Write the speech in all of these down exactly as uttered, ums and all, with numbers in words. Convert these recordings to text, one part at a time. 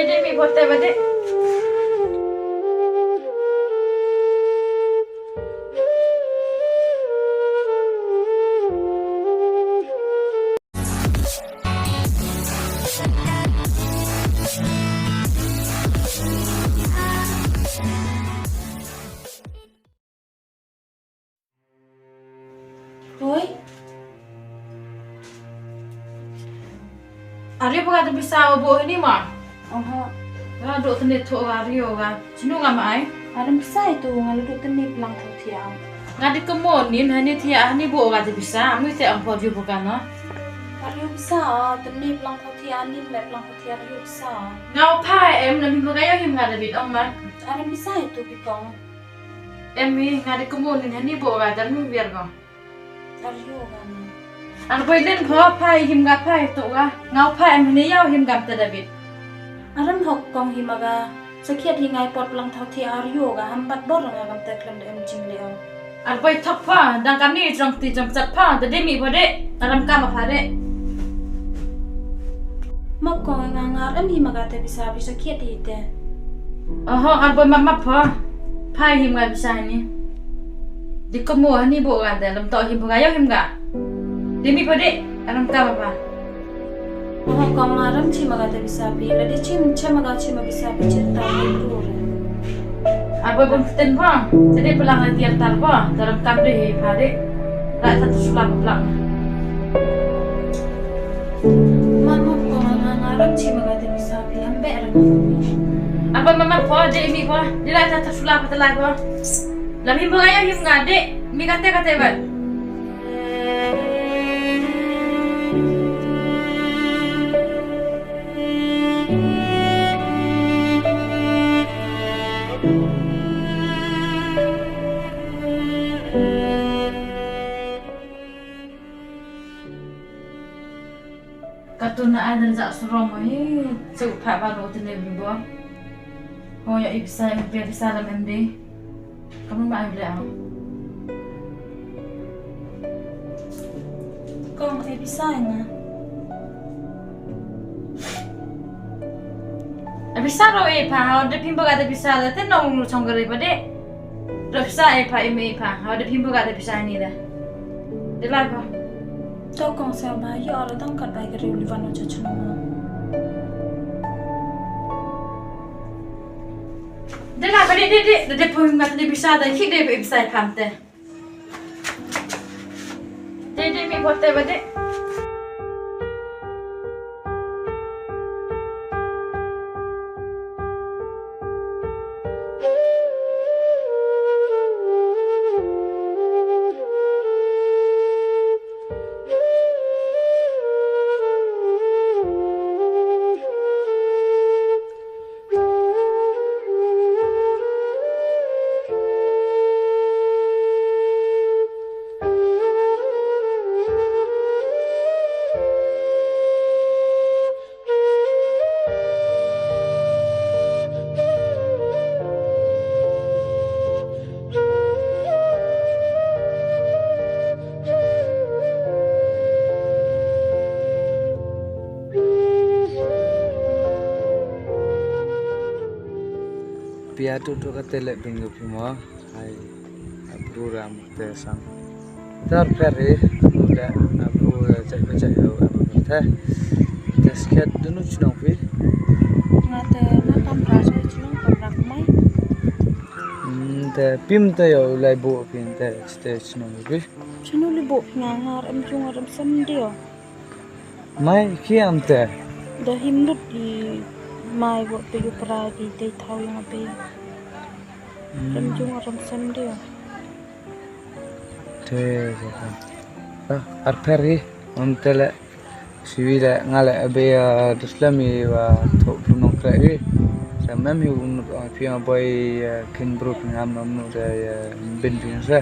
Dei mih phote ba dei. Hoi. Are ba ka da pisa u buh hani ma? Oho. Nga duh tne thoh ka are ka. Shano nga ma ai? Are pisa itu nga la duh tne plang thoh thiah. Nga dei ka mo nin hani thiah hani buh ka da pisa. Mui te ang pho ju buh ka na. Are pisa tne plang thoh thiah nin le plang thoh thiah are pisa. Nga u pha em na mi buh ka ïa him nga da bit ong ma. Are pisa itu bi kong. Em hi nga dei ka mo nin hani buh ka da mi biar ko. Ar ïoh ka ni. Ar boi len pho pha him ka pha to ka. Nga pha em ni ïa him kam te David. Aram hok kong him ka. Sakhiat hi ngai pot lang thau thi ar ïoh ka ham bat bor nga kam te khlem da em jing le o. Ar boi thok pha dang kam ni jong ti jong chat pha da dei mi pho de. Aram kam pha de. Map kong nga ngar em him ka te pisa pisa sakhiat hi te. Oho, ar boi map map pho. Pha him ka pisa ni. Di ko mo hani bo ga de lam to him ga yo him ga. Di mi podi aram ka ba. Oho kong aram chi ma ga de bisa pi la di chi ma ga chi ma bisa pi chi ta ni ru. Abo bun ten ba. Jadi pelang lagi yang tar ba dalam kabri padi. Ra satu sulap pelang. Mama ko mama ngarap chi ma ga de bisa pi ambe ram. Abo mama ko de mi ko. Di ra satu sulap pelang ko. Lam him ba ga ya him nga de mi kate kate ba. Katun na ai dan jak surong hi. Cuk pha ba lo tene bi bo. Ho ya ipsa ipsa lam em de. Kamu ma ai le au. Kong ai pisa nga. Ai pisa ro e pha ha de phim ba ga de pisa de te nong lu chong gari ba de. Ro pisa e pha e me pha ha de phim ba ga de pisa ni de. De la pha. To kong sa ba yo ro tang kat bai gari u li van o cha chong. De la ba de de de de phim ba de pisa de khik de pisa e pha te. Dei, dei, mi bote ba dei. Pia tu tu kate le bingo pimo. Hai, apru ram te sang. Tar per hi, le apru jai jai ho apru te. Te sket dunu chnong phi. Nga te na tam ra jai chnong tam ra kumai. Hmm, te pim te yo lai bo pin te ste chnong phi. Chanu li bo phi nga ngar em chung em sem dio. Mai ki am te. Da him lut di mai bo pe yu pra di te thau yang pe. Hmm. Ram jung ram sem dio. Te, te, te. Ah, ar per hi, am te le. Siwi le, nga le, abe, ah, duslam i wa thok prunong krek hi. Sa mem hi un, ah, pia boy, ah, kin bro pingam nam nu de, ah, bin ping sa.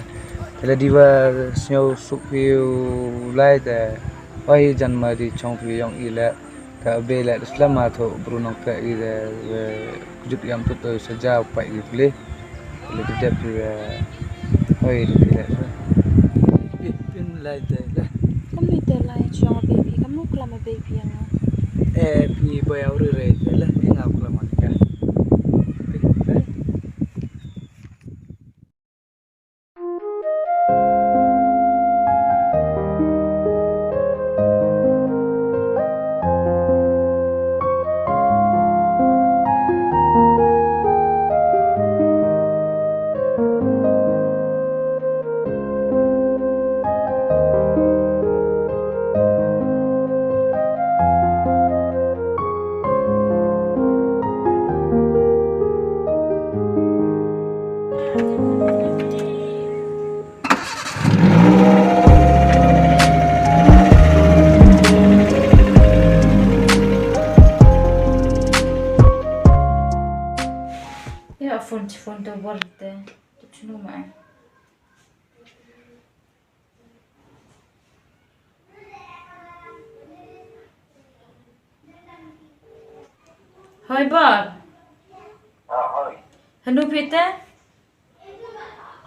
Te le diwa sñiaw suk hi u lai te. Oi jan ma di chong phi yong i le. Ka be le slam ma tho bru nong ka i de, eh, kjut yam tut, eh, saja pai i ple. Le de dep, eh, oi de le. Pi pin lai de le. Kam ni te lai chong be pi kam nu klam be pi yang. Eh, pi boy au re re de le, pi nga klam. Phone, phone to bor te. Tu chunu ma. Hoi bor. Ah, hoi. Hanu phi te?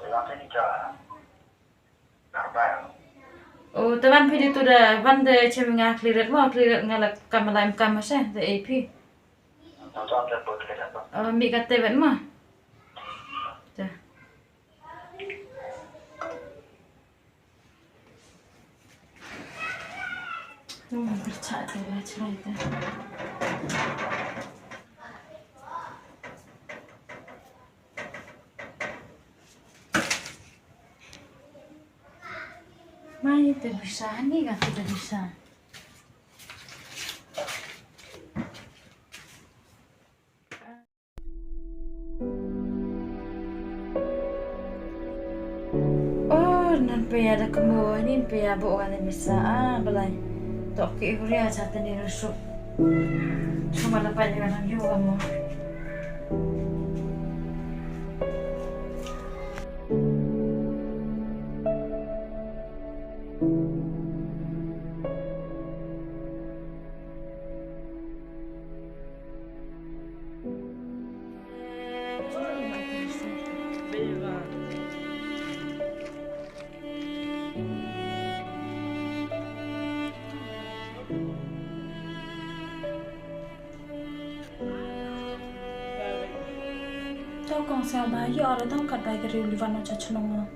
Te la te ni cha. Narbai. O, te wan phi di tu da wan de chem nga clear mo, clear nga la kam la em kam se de A P. Nonton te bot le da. O, mi ka te wan mo. Te. Hmm, bercak te la cerai te. Mai te bisa ni ka te bisa. Oh, nan pia da kemo ni pia bo kan bisa ah balai. Tok ki uria cha tani rusuk. Cuma dapat dia kan yo kamu. To kong sa ba ïoh ar dang kat bai ka riu liwan cha chnong.